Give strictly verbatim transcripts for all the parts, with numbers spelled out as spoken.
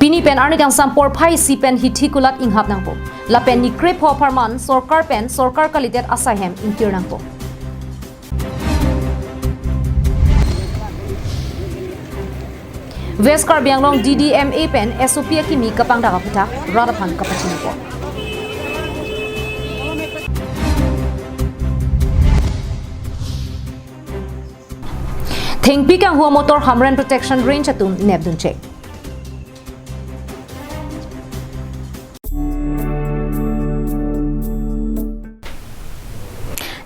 Pini pen arni kangsam porphai isi pen hithi kulat inghap nangpo. Lapen ni krepho apharman sorkar pen sorkar kalidet asai hem ingkir nangpo. West Karbi Anglong D D M A pen S O P akimi kapangdak aphuthak rat aphan kapachinipo. Thengpi kanghu amotor Hamren Protection Range atum nepdun chek.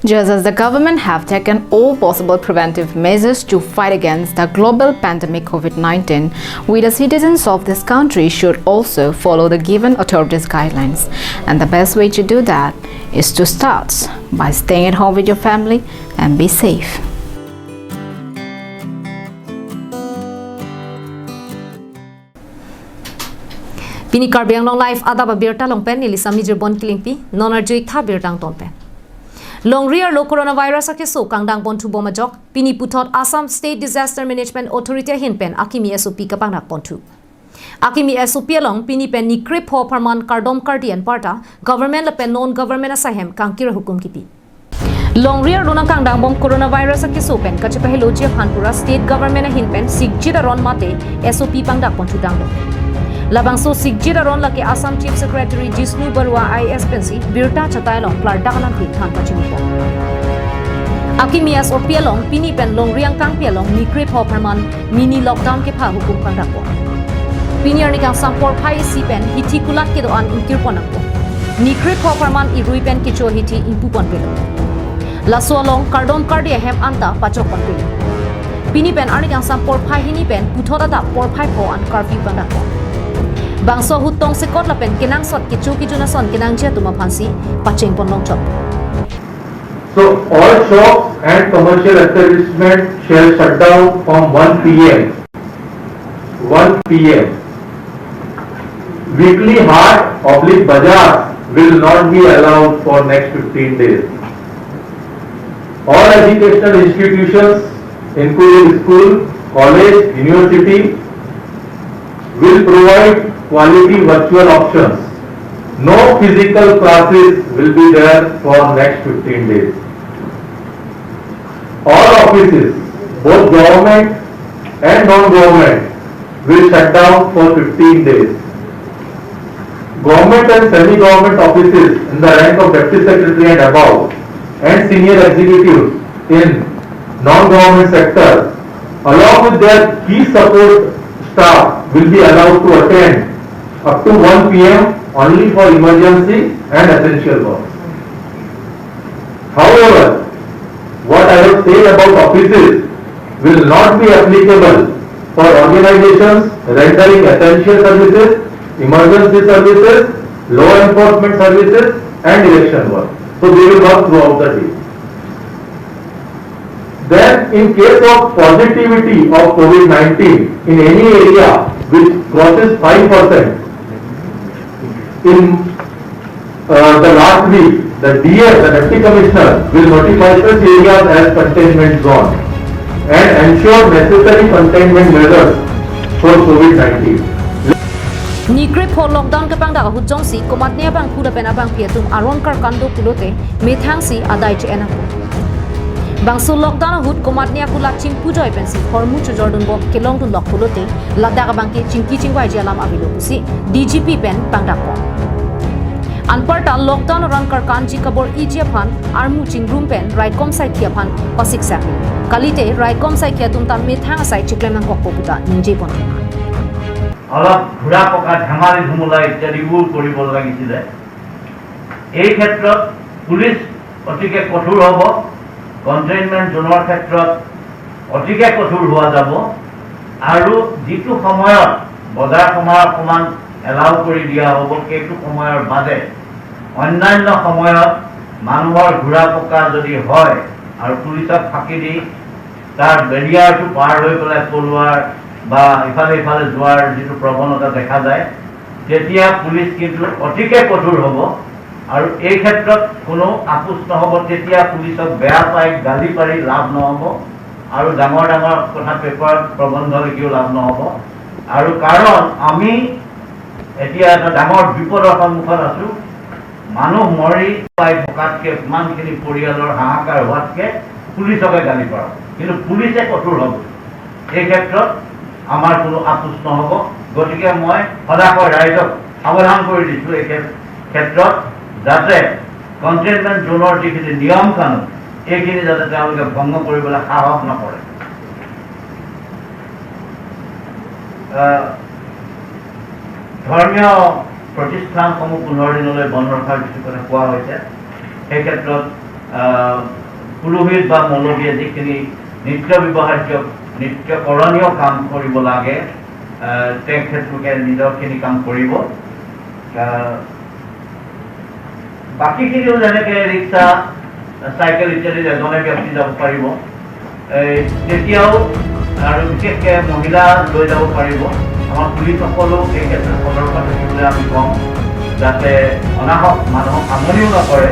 Just as the government have taken all possible preventive measures to fight against the global pandemic COVID nineteen, we the citizens of this country should also follow the given authorities' guidelines. And the best way to do that is to start by staying at home with your family and be safe. Pini Karbi Anglong Live adap abirta along pen neli Sami Jirbon Kilingpi, non arjui tha birta angton pen. Longri arlo coronavirus akeso kangdang ponthu bom ajok, pini puthot Assam State Disaster Management Authority ahin pen akimi S O P kapangdak ponthu. Akimi S O P along pini pen ni krepho apharman kardom kardi anparta government lapen non government asai hem kangkir ahukum kipi. Longri arlo nangkangdang bom coronavirus akeso pen kachepaheloji aphan pura state government ahin pen sikjit aron mate S O P pangdak ponthu tanglo. Labangso sikjit aron lake Assam Chief Secretary Jishnu Barua I A S pensi birta chatai along klardak alamthe than pachinipo. Akimi S O P along pini pen longri angkangpi along ni krepho apharman mini lockdown kepha ahukum pangdakpo. Pini arni kangsam porphai isi pen hithi kulat kedo-an ingkirpon nangpo. Ni krepho apharman irui pen kecho hithi ingpuponpelo. Laso along kardom kardi ahem anta pachokponpelo. Pini pen arni kangsam porphai hini pen puthot adap porphai pho an curfew pangdakpo. Bangso ahut tongsekot lapen kenangsot kecho kejun ason kenangji atum aphansi pachengpon longchot. So all shops and commercial establishment shall shut down from one P M. One P M. Weekly haat oblique bazaar will not be allowed for next fifteen days. All educational institutions, including school, college, university, will provide quality virtual options. No physical classes will be there for next fifteen days. All offices, both government and non-government, will shut down for fifteen days. Government and semi-government offices in the rank of deputy secretary and above and senior executives in non-government sector, along with their key support staff, will be allowed to attend up to one P M only for emergency and essential work. However, what I have said about offices will not be applicable for organizations rendering essential services, emergency services, law enforcement services, and election work. So they will work throughout the day. Then, in case of positivity of COVID nineteen in any area which crosses five percent, in, uh, the last week, the D M, the Deputy Commissioner, will notify such areas as containment zone and ensure necessary containment measures for COVID nineteen. Ni krepho lockdown kepangdak ahut jongsi komatne abangphu lapen abangpi atum aron karkan do pulote methangsi adai che-en ako. Bangso lockdown ahut komatne akulat chingpu joi pensi hormu chojordunbom kelongdunlok pulote ladak abangke chingki chingvaiji alam avelo pusi D G P pen pangdakpo. Anparta lockdown aron karkanji kabor-iji aphan armu chingrum pen raikom saikhi aphan pasiksak. Kalite raikom saikhi atum ta methang asai chiklem nangkokpo puta ningjeponthek. অলপ ঘূৰা পকা ধেমালি ধুমুলা ইত্যাদিবোৰ কৰিব লাগিছিলে। এই ক্ষেত্ৰত পুলিচ অতিকে কঠোৰ হ'ব, কণ্টেইনমেণ্ট জ'নৰ ক্ষেত্ৰত অতিকে কঠোৰ হোৱা যাব আৰু যিটো সময়ত বজাৰ সমাৰ অকণমান এলাউ কৰি দিয়া হ'ব, সেইটো সময়ৰ বাদে অন্যান্য সময়ত মানুহৰ ঘূৰা পকা যদি হয় আৰু পুলিচক ফাঁকি দি তাৰ বেৰিয়াৰটো পাৰ হৈ পেলাই পলোৱাৰ বা ইফালে ইফালে যোৱাৰ যিটো প্ৰৱণতা দেখা যায়, তেতিয়া পুলিচ কিন্তু অতিকে কঠোৰ হ'ব। আৰু এই ক্ষেত্ৰত কোনো আপোচ নহ'ব। তেতিয়া পুলিচক বেয়া পাই গালি পাৰি লাভ নহ'ব আৰু ডাঙৰ ডাঙৰ কথা পেপাৰ প্ৰবন্ধ লিখিও লাভ নহ'ব। আৰু কাৰণ আমি এতিয়া এটা ডাঙৰ বিপদৰ সন্মুখত আছো। মানুহ মৰি পাই থকাতকে, ইমানখিনি পৰিয়ালৰ হাহাকাৰ হোৱাতকে পুলিচকে গালি পাৰক, কিন্তু পুলিচে কঠোৰ হ'ব। এই ক্ষেত্ৰত আমাৰ কোনো আপোচ নহ'ব। গতিকে মই সদায় ৰাইজক সাৱধান কৰি দিছো এই ক্ষে-, ক্ষেত্ৰত, যাতে কণ্টেইনমেণ্ট জ'নৰ যিখিনি নিয়ম কানুন, এইখিনি যাতে তেওঁলোকে ভংগ কৰিবলৈ সাহস নকৰে। আহ, ধৰ্মীয় প্ৰতিষ্ঠানসমূহ পোন্ধৰ দিনলৈ বন্ধ ৰখাৰ যিটো কথা কোৱা হৈছে, সেই ক্ষেত্ৰত, আহ, পুৰোহিত বা মৌলবীয়ে যিখিনি নিত্য ব্যৱহাৰ্য, নিত্য কৰণীয় কাম কৰিব লাগে, আহ, তেখেতলোকে নিজৰখিনি কাম কৰিব। আহ, বাকীখিনিও যেনেকে ৰিক্সা, চাইকেল ইত্যাদি এজনে ব্যক্তি যাব পাৰিব। এই, তেতিয়াও আৰু বিশেষকে মহিলা লৈ যাব পাৰিব। আমাৰ পুলিচসকলো এই ক্ষেত্ৰত সতৰ্ক থাকিবলৈ আমি কওঁ, যাতে অনাহক মানুহক আমনিও নকৰে।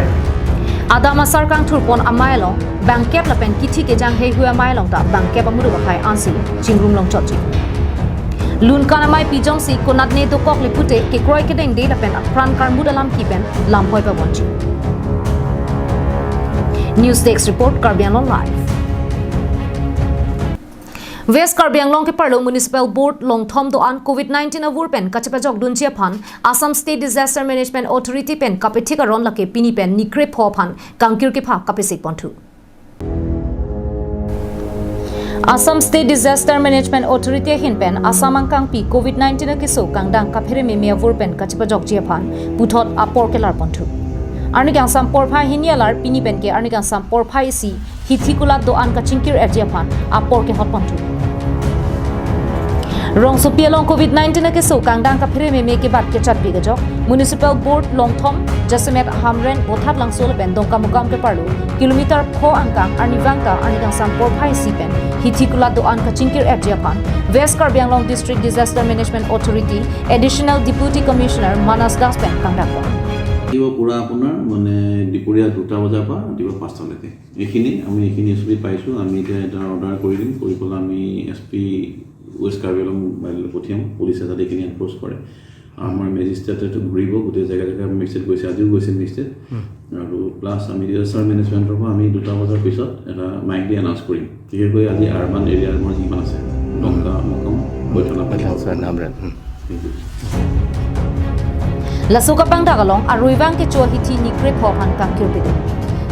Adam asar kangthurpon amei along bangkep lapen kithi kejang heihui amei along ta bangkep amuduk aphai ansi chingrum longchotji. Lunkan amei pijongsi konatne dokokle pute kekroi kedengde lapen apran karmut alam kipen lamhoi pabonji. News Desk Report, Karbi Anglong Live. West Karbi Anglong keparlo Municipal Board Longthom do-an covid nineteen avur pen kachepajokdunji aphan Assam State Disaster Management Authority pen kapethik aron lake pini pen nikre pho aphan kangkir kepha kapesik ponthu. Assam State Disaster Management Authority ahin pen Assam angkangpi covid nineteen akeso kangdang kaphere meme avur pen kachepajokji aphan puthot apor kelar ponthu. Arni kangsam porphai hini alar pini pen ke arni kangsam porphai isi hithi kulat do-an kachingkir-etji aphan apor kehot ponthu. Rongsopi along covid nineteen akeso kangdang kaphere meme kebat kechatpi kejok Municipal Board Longthom, jasemet Hamren, Bothatlangso lapen Dongkamukam keparlo kilometer pho angkang arnivang ta arni kangsam porphai isi pen hithi kulat do-an kachingkir-etji aphan West Karbi Anglong District Disaster Management Authority Additional Deputy Commissioner Manas Das pen kangdang pon. এইবাৰ পূৰা আপোনাৰ মানে দুপৰীয়া দুটা বজাৰ পৰা ৰাতিপুৱা পাঁচটালৈকে। এইখিনি আমি এইখিনি এছ অ' পি পাইছোঁ, আমি এতিয়া এটা অৰ্ডাৰ কৰি দিম, কৰি পেলাই আমি এছ পি ৱেষ্ট কাৰ্বি আংলং বাইদেউলৈ পঠিয়াম, পুলিচে যাতে এইখিনি এনফৰ্চ কৰে। আমাৰ মেজিষ্ট্ৰেটে ঘূৰিব, গোটেই জেগা জেগা মেজিষ্ট্ৰেট গৈছে, আজিও গৈছে মেজিষ্ট্ৰেট। আৰু প্লাছ আমি ডিজাষ্টাৰ মেনেজমেণ্টৰ পৰা আমি দুটা বজাৰ পিছত এটা মাইকলি এনাউন্স কৰিম, বিশেষকৈ আজি আৰ্বান এৰিয়াৰ আমাৰ যিমান আছে, ডংকা, মকম, বৈঠলা, Bothatlangso, Hamren. Laso kapangdak along arui vang kecho hithi nikre pho aphan kangkir pidun.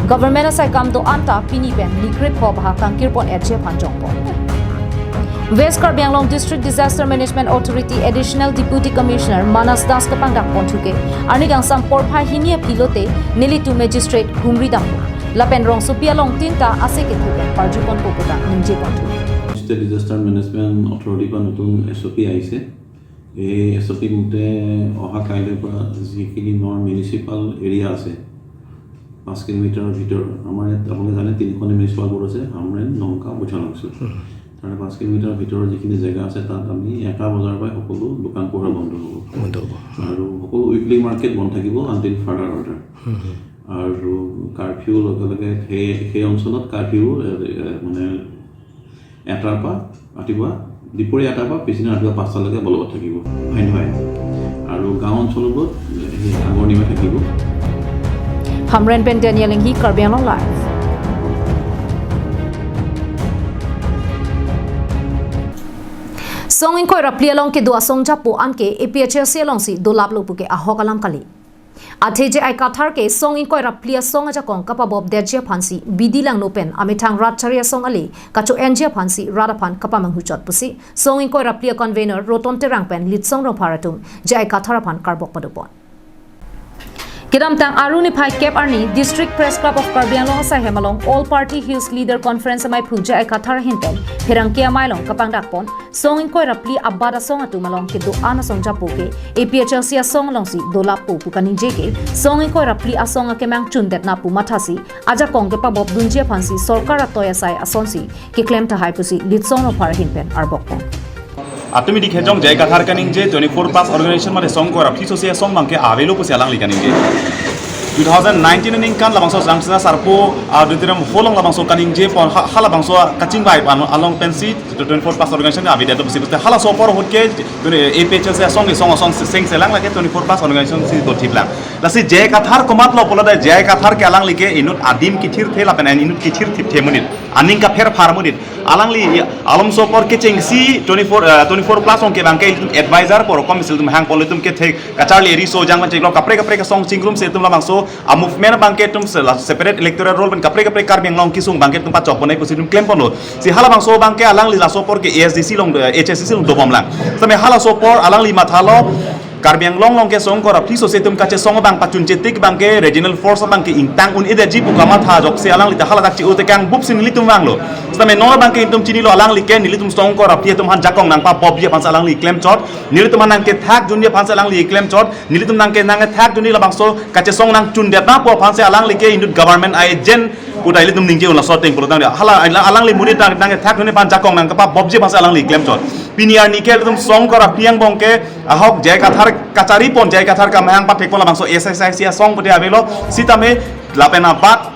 Government asai kam do-an ta pini pen nikre pho abha kangkir pon-etji aphan jongpon. West Karbi Anglong District Disaster Management Authority Additional Deputy Commissioner Manas Das kapangdak ponthu ke arni kangsam porphai hini aphi lote nelitum magistrate humri dampo. Lapen rongsopi along tin ta ase kethu pen parju ponpo puta ningje ponthu. State Disaster Management Authority পৰা নতুন এছ অ' পি আহিছে। এই এছ অ' পি মতে অহা কাইলৈৰ পৰা যিখিনি আমাৰ মিউনিচিপাল এৰিয়া আছে, পাঁচ কিলোমিটাৰৰ ভিতৰত, আমাৰ ইয়াত আপোনালোকে জানে তিনিখন মিউনিচিপাল বৰ্ড আছে, হামৰেণ, নংকা, বৈঠালাংচু। তাৰে পাঁচ কিলোমিটাৰৰ ভিতৰৰ যিখিনি জেগা আছে, তাত আমি এটা বজাৰ পৰাই সকলো দোকান পোহাৰ বন্ধ হ'ব। বন্ধ হ'ব। আৰু সকলো উইকলি মাৰ্কেট বন্ধ থাকিব until further order। আৰু কাৰফিউ লগে লগে সেই, সেই অঞ্চলত কাৰফিউ, এ, এ, মানে এটাৰ পৰা ৰাতিপুৱা, দুপৰীয়া এটাৰ পৰা পিছদিনা ৰাতিপুৱা পাঁচটালৈকে বলবৎ থাকিব, ফাইন হয়। আৰু গাঁও অঞ্চলবোৰত সেই আগৰ নিয়মে থাকিব। Hamren pen Daniel Enghi, Karbi Anglong Live. Song ingkoi ra phli along kedo asong japo anke A P H L C alongsi dolaplo puke ahok alam kali. Athe J I Kathar ke song ingkoi ra phli asong ajakong kapabopdetji aphansi B D Langno pen amethang rat chari asong ale kacho-enji aphansi rat aphan kapamanghuchot pusi song ingkoi ra phli a-convener Roton Terang pen Litsong Rongphar atum J I Kathar aphan karbok padopon. Kedamtang Aru niphai kep arni District Press Club of Karbi Anglong asaihem along All Party Hills Leader Conference amaiphu J I Kathar ahin pen pherangke amei along kapangdakpon song ingkoi ra phli abat asong atum along kedo-an asong japo ke A P H L C asong alongsi dolappo pu kaningje ke song ingkoi ra phli asong akemang chundetna pu mathasi ajakong kepabopdunji aphansi sorkar atoi asai asonsi keklem tahai pusi Litsong Rongphar ahin pen arbokpon. Atum idik hejong J I Kathar kaningje twenty-four plus organization mate song ingkoi ra phli sosi asong bangke avelo pusi alangli kaningje. Two thousand nineteen aningkan labangso Rangsina Sarpo Auditorium Hall along labangso kaningje pon ha, halabangso kachingvai pon along pensi twenty-four plus organization avedet pusi puste halaso apor ahut ke tuni A P H L C asong isong asong seng selang lake twenty-four plus organization si dothiplang. Lasi J I Kathar komatlo pulote J I Kathar ke alangli ke inut adim kethirthe lapen inut kethirthipthe amonit. Aning kapherphar amonit. Alangli alomso apor kechengsi twenty-four, eh, twenty-four plus along ke abangke ilitum advisor pu komisi ilitum hangpo, ilitum kethek kacharli riso jang man chiklo kaprek kaprek asong chingrumsi itum labangso a movement abangke itum se-, la separate electoral roll pen kaprek kaprek Karbi Anglong kesung abangke itum pachok ponai pusi itum klemponlo. Si halabangso abangke alangli laso apor ke A S D C along, eh, H S D C along dobomlang. Sitame halaso apor alangli mathalo Karbi Anglong along ke song ingkoi ra phli sose itum kachesong abang pachunche tik abangke regional force abangke ingtang un-edetji pu kamatha ajoksi alangli ta haladak chi-o tekang bupsi nelitum vanglo. Sitame non abangke itum chinilo alangli ke nelitum song ingkoi ra phli atum aphan jakong nangpabopji aphansi alangli klemchot. Nelitum aphan nangkethakdunji aphansi alangli klemchot. Nelitum nangke nangkethakdunji labangso kachesong nangchundet nangpo aphansi alangli ke inut government agent puta ilitum ningje un laso ateng pulo tangte. Hala ala-, alangli monit nang nangkethakdunji aphan jakong nangpabopji aphansi alangli klemchot. Pini arni ke ilitum song ingkoi ra phli angbong ke ahok J I Kathar kachari pon, J I Kathar kamahang pathek pon labangso S S I C asong pute avelo. Sitame lapen abat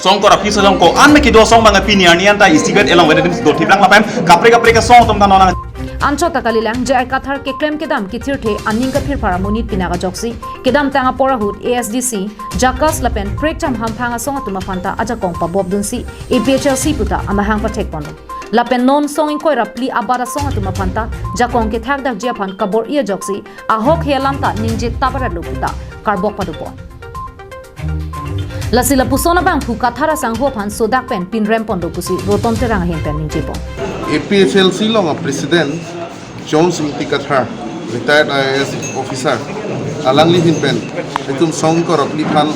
song ingkoi ra phli asong ko-an me kedo asong abang pini arni anta isibet along wededim dothiplang lapen kaprek kaprek asong atum ta non nang. Anchot ta kalilang J I Kathar keklem kedam kethirthe aning kapherphar amonit pinak ajoksi kedamtang apor ahut A S D C, JACAS lapen prekjam hamphang asong atum aphan ta ajakong pabopdunsi A P H L C puta amahang pathek ponlo. Lapen non song ingkoi ra phli abat asong atum aphan ta jakong kethakdakji aphan kabor-i ajoksi ahok he alam ta ningje taparatlo puta karbok padopon. Lasi lapuson abangphu Kathar asangho aphan sodak pen pinrem ponlo pusi Roton Terang ahin pen ningjepon. A P H L C along a president John Singti Kathar, retired I A S officer, alangli ahin pen itum song ingkoi ra phli aphan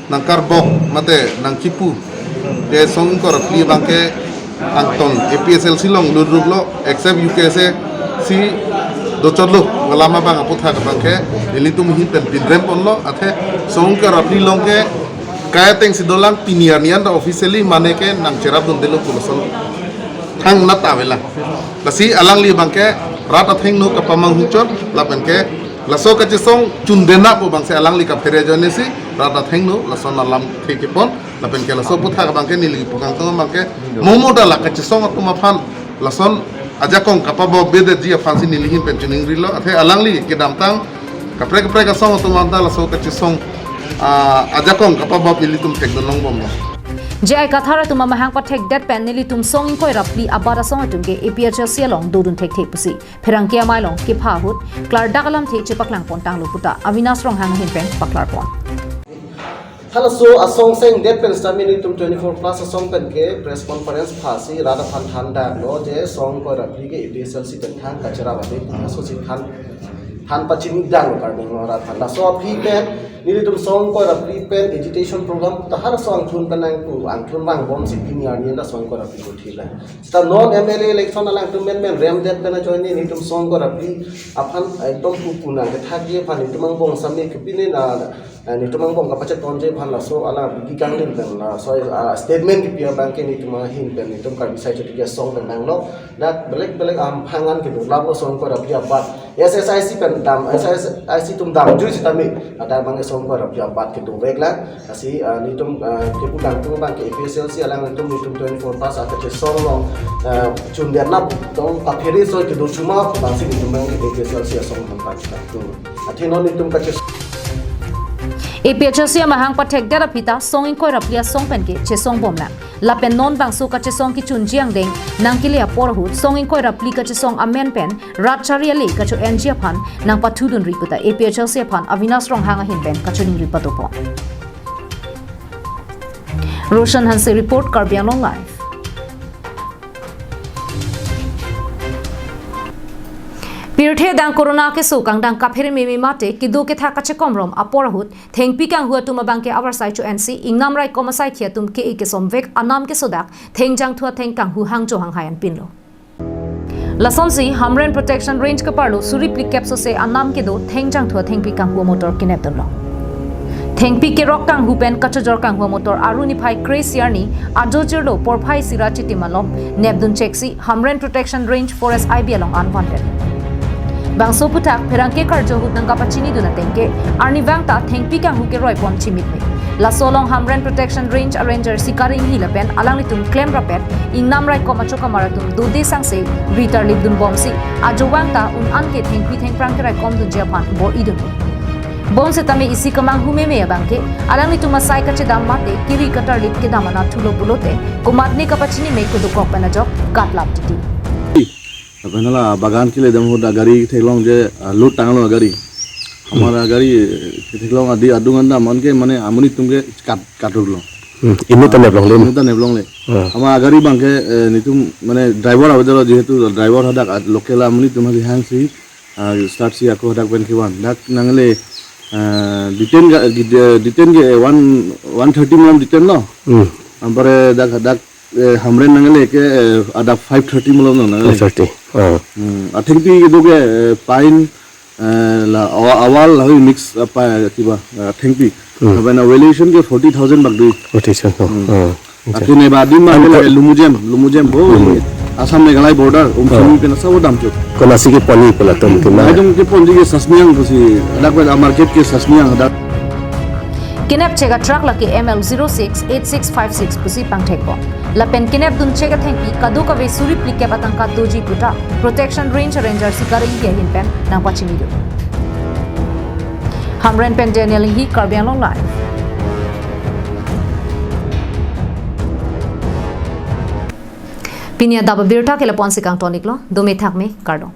nangkarbok mate nangchipu. Ke song ingkoi ra phli abangke angton A P H L C along ludruklo, except U K S A si dochotlo, alam abang aputhak abangke nelitum ahin pen pinrem ponlo, athe song ingkoi ra phli along ke kai atengsi dolang, pini arni anta officially mane ke nangcherapdundelo puloson thangnat avelang. Lasi alangli abangke rat athengno kapamanghumchot lapen ke laso kachesong chundet nangpo abangsi alangli kaphere ajoinesi rat athengno lason alam thekepon lapen ke laso aputhak abangke neli pu kangtung abangke momo ta la kachesong atum aphan lason ajakong kapabopbedetji aphansi neli ahin pen chiningrilo, athe alangli kedamtang kaprek kaprek asong atum anta laso kachesong, ah, ajakong kapabop ilitum thekdun longbomlo. J I Kathar atum amahang pathekdet pen nelitum song ingkoi ra phli abat asong atum ke A P H L C along dodun thekthe pusi pherangke amei along kepha ahut klardak alamthe chepaklang pontanglo puta Avinash Ronghang ahin pen paklarpon. Halaso asong sengdet pen sitame nelitum twenty-four plus asong pen ke press conference phasi rat aphan thandaklo je song ingkoi ra phli ke A P H L C pen thang kacherap ave pu laso si than than pachinidanglo Karbi Anglong arat aphan. Laso aphi pen nelitum song ingkoi ra phli pen agitation program ta halaso angthun pen nangpu angthun vangbomsi pini arni ta song ingkoi ra phli ko thila. Seta non M L A election alangtum menmen remdet pen ajoine nelitum song ingkoi ra phli aphan ekdom pupu nangkethakji aphan nelitum angbong sami kepine na, eh, nelitum angbong kapachetonji aphan laso ala bidi kangdin pen laso, ah, statement kipi abangke nelitum ahin pen nelitum Karbi Sai Chotiki asong pen nanglo. Dak belek belek amphangan kedo lapu song ingkoi ra phli abat. S S I C pen dam, S S I C atum damjui sitame. Ada abang song ingkoi ra phli abat kedoveklang. Lasi, ah, nelitum, ah, kepu kangtung abangke A P H L C alangtum nelitum twenty-four plus akachesong along, ah, chundet nangpo tong kaphere soi kedo chuma abangsi nelitum abangke A P H L C asong abang pachekangtung. Athe non nelitum kache A P H L C amahang pathekdet aphi ta song ingkoi ra phli asong pen ke chesongbomlang. Lapen non bangso kachesong kechunji angdeng nangkele apor ahut song ingkoi ra phli kachesong amen pen rat chari ale kacho-enji aphan nangpathudunri puta A P H L C aphan Avinash Ronghang ahin pen kachiningri padopon. Roshan Hanse report, Karbi Anglong Live. Pirthe adang corona keso kangdang kaphere meme mate kedo kethak kachekomrom apor ahut thengpi kanghu atum abangke avarsai cho-ensi ingnam raikom asaikhi atum ke-e kesomvek anam kesodak thengjangthu atheng kanghu hangjo hanghai anpinlo. Lasonsi Hamren Protection Range kaparlo suri phlikep sose anam kedo thengjangthu athengpi kanghu amotor kenepdunlo. Thengpi kerok kanghu pen kachojor kanghu amotor aru niphai kre-isi arni ajo jirlo porphai isi ra chitim malom nepdun cheksi Hamren Protection Range Forest I B along an vandet. Bangso aphuthak pherangke karjo ahut nangkapachinidun ateng ke, arnivang ta thengpi kanghu keroi pon chimitme. Laso along Hamren Protection Range Ranger Sikari Enghi lapen alanglitum klemrapet ingnam raikom achokamar atum dode sangse ri tarlipdun bomsi, ajovang ta un-an ke thengpi thengphrang keraikomdunji aphan bor-idun. Bomsetame isi kemanghu meme abang ke, alanglitum asai kachedam mate kiri katarlip kedam anat thulo pulote, komatne kapachinime kedokok pen ajok katlap titi. Lapen hala bagan keledam ahut agari theklong je, ah, load tanglo agari. Amar agari, eh, theklong adi adung an dam an ke mane amonit atum ke kat, katruklo. Hmm. Inut ta neplongle. Inut ta neplongle. Ah. Amar agari abang ke, eh, nelitum mane driver avedetlo, jehetu driver hadak at local amonit atum hasi hangsi, ah, start si ako hadak pen kevan. Dak nangle, ah, detain ga, gid-, eh, detain ke one, one thirty malom detain lo. Hmm. Anpar dak, dak, eh, Hamren nangle ke, eh, adap five thirty malom lo nangle. Five thirty. Ah. Hmm. Athengpi kedo ke, eh, pine, eh, la awa-, awal lahui mix apa kiba, eh, thengpi. Hmm. Lapen valuation ke forty thousand bak dui. Forty thousand, oh. Hmm. Ah. Akin eba adim abang ke Lumujem, Lumujem bo. Assam Meghalaya border, um, simi pen asabo damchot. Konasi kepon-i pu latum ke ma? Atum keponji ke Sasniang pusi, hadak pen a market ke Sasniang hadak. Kenep chek a truck lake M L zero six eight six five six pusi pangthekpon. Lapen kenepdun chek athengpi kadokave suri phlikep atangka doji puta Protection Range Ranger Sikari Enghi ahin pen nangpachinidun. Hamren pen Daniel Enghi, Karbi Anglong Live. Pini adap abirta ke lapu-an si kangton-iklo, dome thakme, kardom.